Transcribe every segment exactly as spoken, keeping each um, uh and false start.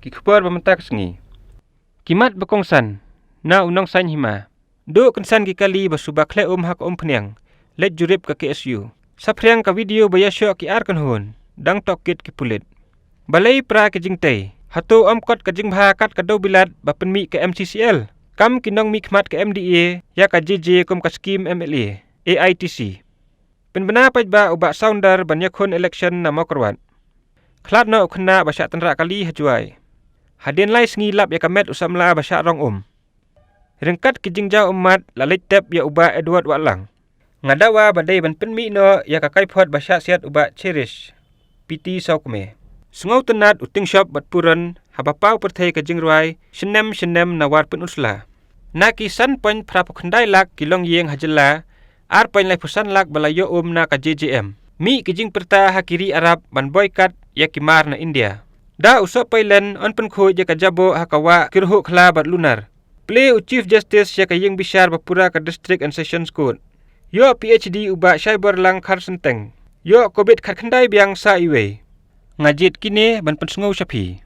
Ki khubor ba mynta ka sngi. Ki mat ba kongsan na u nongsan hima. Duh kynsan ki kali ba suba khleh um ha ka umphniang, leit jurip ka K S U. Saphriang ka video ba ïashoh ki ar kynhun, dang tohkit ki pulit. Balei pra ki jingtei, hato ym kot ka jingbha kat ka dewbilat ba pynmih ka M C C L, kam ki nongmihkhmat ka M D A ïa ka J J kum ka skim M L A, A I T C. Pynbna paidbah u Bah Sounder ban ïakhun election na Mawkyrwat. Khlad noh u khynnah ba shah tynrah kali ha Jowai. Hadien lai sngi lap ïa ka met u samla ba shah rong um. Ryngkat ki jingjaw ummat la leit tep ïa u Bah Edward Wahlang. Nga dawa ba dei ban pynmih noh ïa ka kaiphod ba shah siat u Bah Cherish P T Sawkmie. Sngewtynnad u Tingshop bad Puron haba paw pyrthei ka jingrwai Shnem Shnem na War Pynursla. Na ki san point phra phew khyndai lak ki longïing ha jylla, ar point lai phew san lak ba la ïoh um na ka J J M. Mih ki jingpyrta ha ki ri Arab ban boycott ïa ki mar na India. Da u Sohpailen yn pynkhuid ïa ka jaboh ha ka wah Kyrhuhkhla bad Lunar. Plie u Chief Justice ïa ka ïing bishar ba pura ka District and Sessions Court. Ïoh P H D u Bah Shaiborlang Kharsynteng. Ïoh Covid khatkhyndai biang sa iwei. Nga jied kine ban pynsngew sha phi.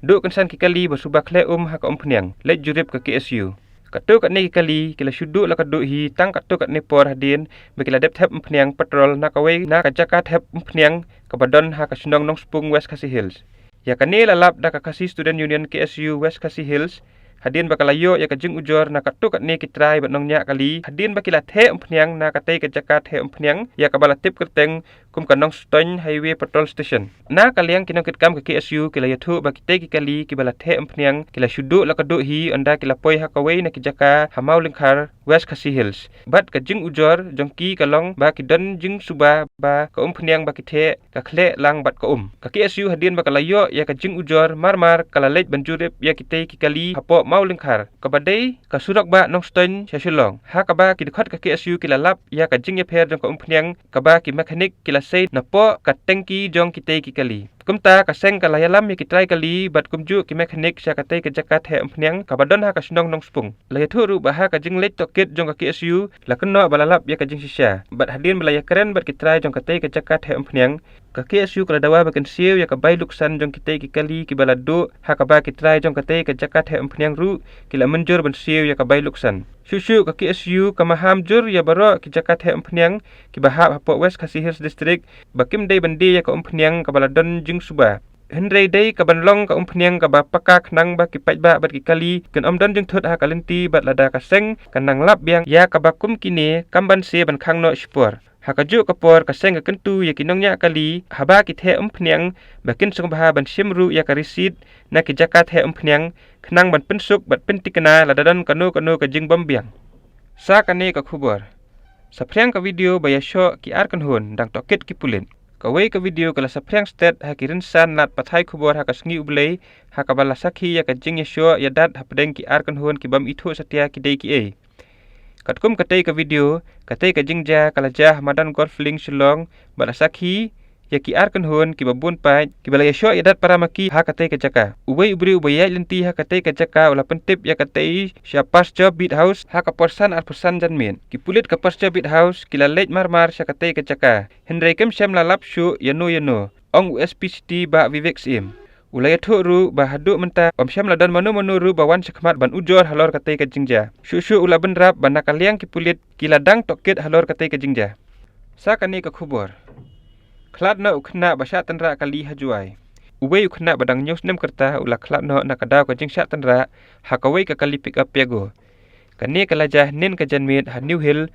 Duh kynsan ki kali ba suba khleh um ha ka umphniang, leit jurip ka K S U. Katto katne ki kali ki la shu duh la ka duh hi tang katto katne por hadien ba ki la dep thep umphniang patrol na kawei na ka jaka thep umphniang kaba don ha ka shnong Nongspung, West Khasi Hills. Ïa kane la lap da ka Khasi Student Union, K S U, West Khasi Hills, hadien ba ka la ïoh ïa ka jingujor na katto katne ki trai bad nongñiah kali hadien ba ki la theh umphniang na katei ka jaka theh umphniang ïa kaba la tip kyrteng kum ka Nongstoiñ Highway Patrol Station. Na ka liang ki nongkitkam ka K S U ki la ïathuh ba kitei ki kali kiba la theh umphniang ki la shu duh la ka duh hi ynda ki la poi ha kawei na ki jaka ha Mawlyngkhar, West Khasi Hills. Bad ka jingujor jong ki ka long ba ki don jingsuba ba ka umphniang ba ki theh ka khleh lang bad ka um. Ka K S U hadien ba ka la ïoh ïa ka jingujor marmar ka la leit ban jurip ïa kitei ki kali hapoh Mawlyngkhar, kaba dei ka surok bah Nongstoiñ sha Shillong. Ha kaba ki dkhot ka K S U ki la lap ïa ka jingïapher jong ka umphniang kaba ki mechanic ki la sei napoh ka tengki jong kitei ki kali. Kumta ka seng ka la ïalam ïa ki trai kali bad kumjuh ki mechanic sha katei ka jaka theh umphniang kaba don ha ka shnong Nongspung. La ïathuh ruh ba ha ka jingleit tohkit jong ka K S U la kynnoh ba la lap ïa ka jingshisha. Bad hadien ba la ïakren bad ki trai jong katei ka jaka theh umphniang, ka K S U ka la dawa ba kin siew ïa ka bai luksan jong kitei ki kali kiba la duh, ha kaba ki trai jong katei ka jaka theh umphniang ruh ki la mynjur ban siew ïa ka bai luksan. Shuh shuh ka K S U ka maham jur ïa baroh ki jaka theh umphniang kiba hap hapoh West Khasi Hills District ba kim dei ban die ïa ka umphniang kaba la don jingsuba. Hynrei dei ka ban long ka umphniang kaba paka khnang ba ki paidbah bad ki kali kin ym don jingthut ha ka lynti bad lada ka seng kan nang lap biang ïa kaba kum kine kam ban se ban khang noh shipor. Ha kajuh ka por ka seng ka kyntu ïa ki nongñiah kali haba ki theh umphniang ba kin sngewbha ban shim ruh ïa ka receipt na ki jaka theh umphniang khnang ban pynsuk bad pyntikna lada don kano kano ka jingbym biang. Sa kane ka khubor. Saphriang ka video ba ïashoh ki ar kynhun dang tohkit ki pulit. Kawei ka video ka la saphriang stet ha ki rynsan lad pathai khubor ha ka sngi U Blei, ha kaba la sakhi ïa ka jingïashoh ïadat hapdeng ki ar kynhun ki bym ithuh satia ki dei kiei. Katkum katei ka video, katei ka jingjia ka la jia ha madan Golf Link Shillong, ba la sakhi ïa ki ar kynhun kiba bun paid kiba la ïashoh ïadat para ma ki ha katei ka jaka. Uwei u briew uba ïaid lynti ha katei ka jaka u la pyntip ïa katei sha Pasture Beat House ha ka por san arphew san janmiet. Ki pulit ka Pasture Beat House ki la leit marmar sha katei ka jaka, hynrei kim shym la lap shuh ïano ïano, ong u S P City Bah Vivek Syiem. U la ïathuh ruh ba haduh mynta ym shym la don mano mano ruh ba wan shakhmat ban ujor halor katei ka jingjia. Shuh shuh u la bynrap ba na ka liang ki pulit ki la dang tohkit halor katei ka jingjia. Sa kane ka khubor. Khlad noh u khynnah ba shah tynrah kali ha Jowai. Uwei u khynnah ba dang hynñiew snem kyrta u la khlad noh na ka daw ka jingshah tynrah ha kawei ka kali pick up Piaggio. Kane ka la jia hynnin ka janmiet ha New Hill,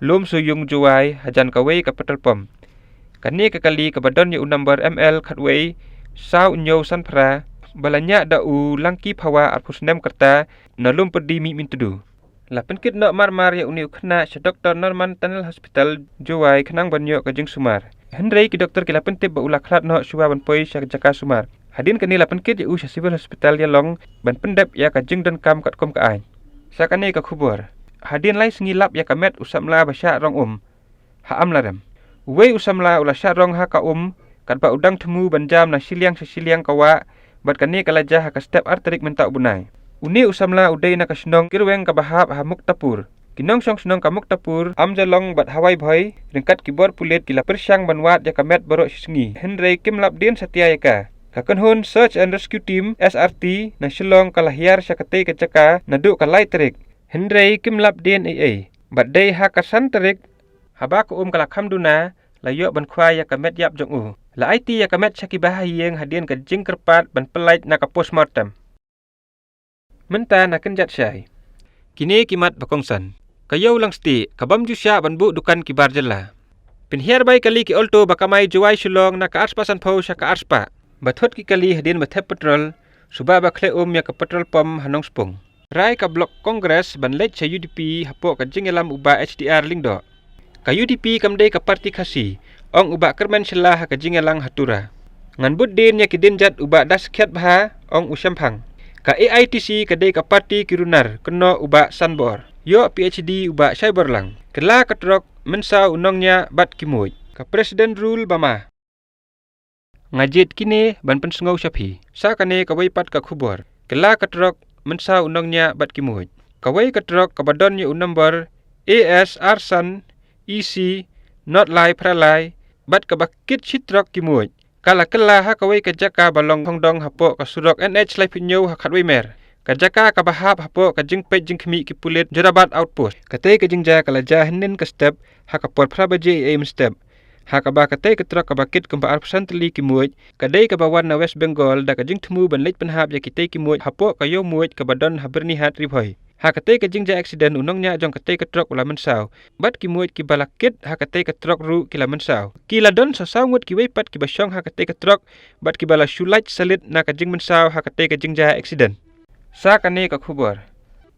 Lumsoyung, Jowai, hajan kawei ka petrol pump. Kane ka kali kaba don ïa u number M L khatwei saw hynñiew san phra, ba la ñiah da u Langki Phawa arphew snem kyrta na Lumpyrdi Mihmyntdu. La pynkit noh marmar ïa une u khynnah sha Doktor Norman Tunnel Hospital, Jowai, khnang ban ïoh ka jingsumar. Hynrei ki doktor ki la pyntip ba u la khlad noh shuwa ban poi sha jaka sumar. Hadien kane la pynkit ïa u sha Civil Hospital Ïalong ban pyndep ïa ka jingdonkam katkum ka aiñ. Sa kane ka khubor. Hadien lai sngi lap ïa ka met u samla ba shah rong um ha Amlarem. Uwei u samla u la shah rong ha ka um katba u dang thmu ban jam na shiliang sha shiliang ka wah, bad kane ka la jia ha ka step ar tarik mynta u bnai. Une u samla u dei na ka shnong Kyrweng kaba hap ha Muktapur. Ki nongshong shnong ka Muktapur, Amjalong bad Hawaibhoi ryngkat ki bor pulit ki la pyrshang ban wad ïa ka met baroh shi sngi, hynrei kim lap dien satia ïa ka. Ka kynhun Search and Rescue Team, S R T, na Shillong ka la hiar sha katei ka jaka naduh ka lai tarik. Hynrei kim lap dien ei ei. Bad dei ha ka san tarik, haba ka um ka la kham duna, la ïoh ban khwai ïa ka met ïap jong u. La aiti ïa ka met sha ki bahaïing hadien ka jingkyrpad ban pyllait na ka postmortem. Mynta na kynjat shai. Kine ki mat ba kongsan. Ka Ïew Langstieh, ka bym ju shah ban buh dukan ki bar jylla. Pynhiar bai kali ki Alto ba kamai Jowai Shillong na ka arspah sanphew sha ka arspah. Ba thut ki kali hadien ba thep petrol, suba ba khleh um ïa ka petrol pump ha Nongspung. Rai ka Block Congress ban leit sha U D P hapoh ka jingïalam u Bah H D R Lyngdoh. Ka U D P kam dei ka parti Khasi, ong u Bah Kyrmen Shylla ha ka jingïalang ha Tura. Ngan bud dien ïa ki dienjat u Bah Da Skhiat Bha, ong u Shemphang. Ka A I T C ka dei ka parti ki runar, kynnoh u Bah Sanbor. Ïoh P H D u Bah Shaiborlang. Kylla ka trok, mynsaw u nongñiah bad ki muid. Ka President Rule ba ma. Nga jied kine ban pynsngew sha phi. Sa kane kawei pat ka khubor. Kylla ka trok, mynsaw u nongñiah bad ki muid. Kawei ka trok kaba don ïa u nombor A S ar san E C nod lai phra lai, bad kaba kit shi trok ki muid. Ka la kylla ha kawei ka jaka ba long khongdong hapoh ka surok N H laiphew hynñiew ha Khatwei Mer. Ka jaka kaba hap hapoh ka jingpeit jingkhmih ki pulit Jorabat Outpost. Katei ka jingjia ka la jia hynnin ka step, ha ka por phra baje ei ei mynstep. Ha kaba katei ka trok kaba kit kumba arphew san tylli ki muid, ka dei kaba wan na West Bengal da ka jingthmu ban leit pynhap ïa kitei ki muid hapoh ka ïew muid kaba don ha Byrnihat Ri Bhoi. Ha katei ka jingjia accident u nongñiah jong katei ka trok u la mynsaw. Bad ki muid kiba la kit ha katei ka trok ruh ki la mynsaw. Ki la don saw saw ngut kiwei pat kiba shong ha katei ka trok, bad kiba la shu lait salit na ka jingmynsaw ha katei ka jingjia accident. Sa kane ka khubor.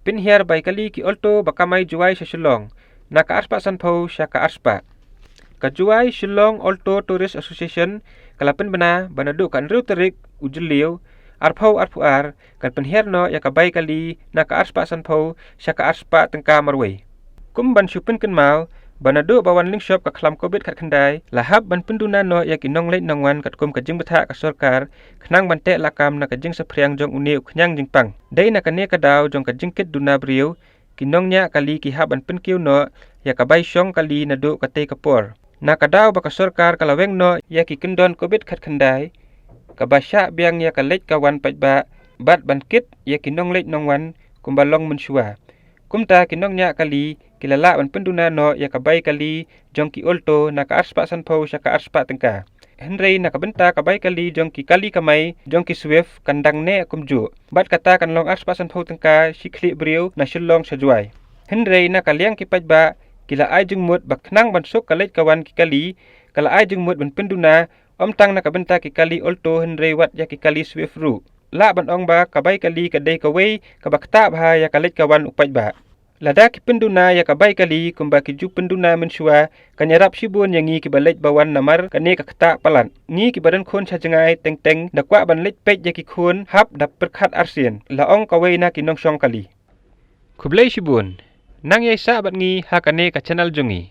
Pynhiar bai kali ki Alto ba kamai Jowai sha Shillong, na ka arspah sanphew sha ka arspah. Ka Jowai Shillong Alto Tourist Association ka la pynbna ba naduh ka hynriew tarik u Jylliew, arphew arphew ar, kan pynhiar noh ïa ka bai kali na ka arspah sanphew sha ka arspah tyngka marwei. Kum ban shu pynkynmaw, ba naduh ba wan lyngshop ka khlam Covid khatkhyndai, la hap ban pynduna noh ïa ki nongleit nongwan katkum ka jingbthah ka sorkar, khnang ban teh lakam na ka jingsaphriang jong une u khñiang jingpang. Dei na kane ka daw jong ka jingkit duna briew, ki nongñiah kali ki hap ban pynkiew noh ïa ka bai shong kali naduh katei ka por. Na ka daw ba ka sorkar ka la weng noh ïa ki kyndon Covid khatkhyndai, kaba shah biang ïa ka leit ka wan paidbah, bad ban kit ïa ki nongleit nongwan kumba long mynshuwa. Kumta ki nongñiah kali ki la lah ban pynduna noh ïa ka bai kali jong ki Alto na ka arspah sanphew sha ka arspah tyngka. Hynrei na ka bynta ka bai kali jong ki kali kamai jong ki Swift kan dang neh kumjuh. Bad kata kan long arspah sanphew tyngka shi khlieh briew na Shillong sha Jowai. Hynrei na ka liang ki paidbah ki la ai jingmut ba khnang ban suk ka leit ka wan ki kali, ka la ai jingmut ban pynduna, ym tang na ka bynta ki kali Alto hynrei wat ïa ki kali Swift ruh. Lah ban ong ba ka bai kali ka dei kawei kaba ktah bha ïa ka leit ka wan u paidbah. Lada ki pynduna ïa ka bai kali kumba ki ju pynduna mynshuwa, kan ïarap shibun ïa ngi kiba leit ba wan namar kane ka ktah palat. Ngi kiba don khun sha jngai teng teng da kwah ban leit peit ïa ki khun hap da pyrkhat arsien, la ong kawei na ki nongshong kali. Khublei shibun. Nang ïai sah bad ngi ha kane ka channel jong ngi.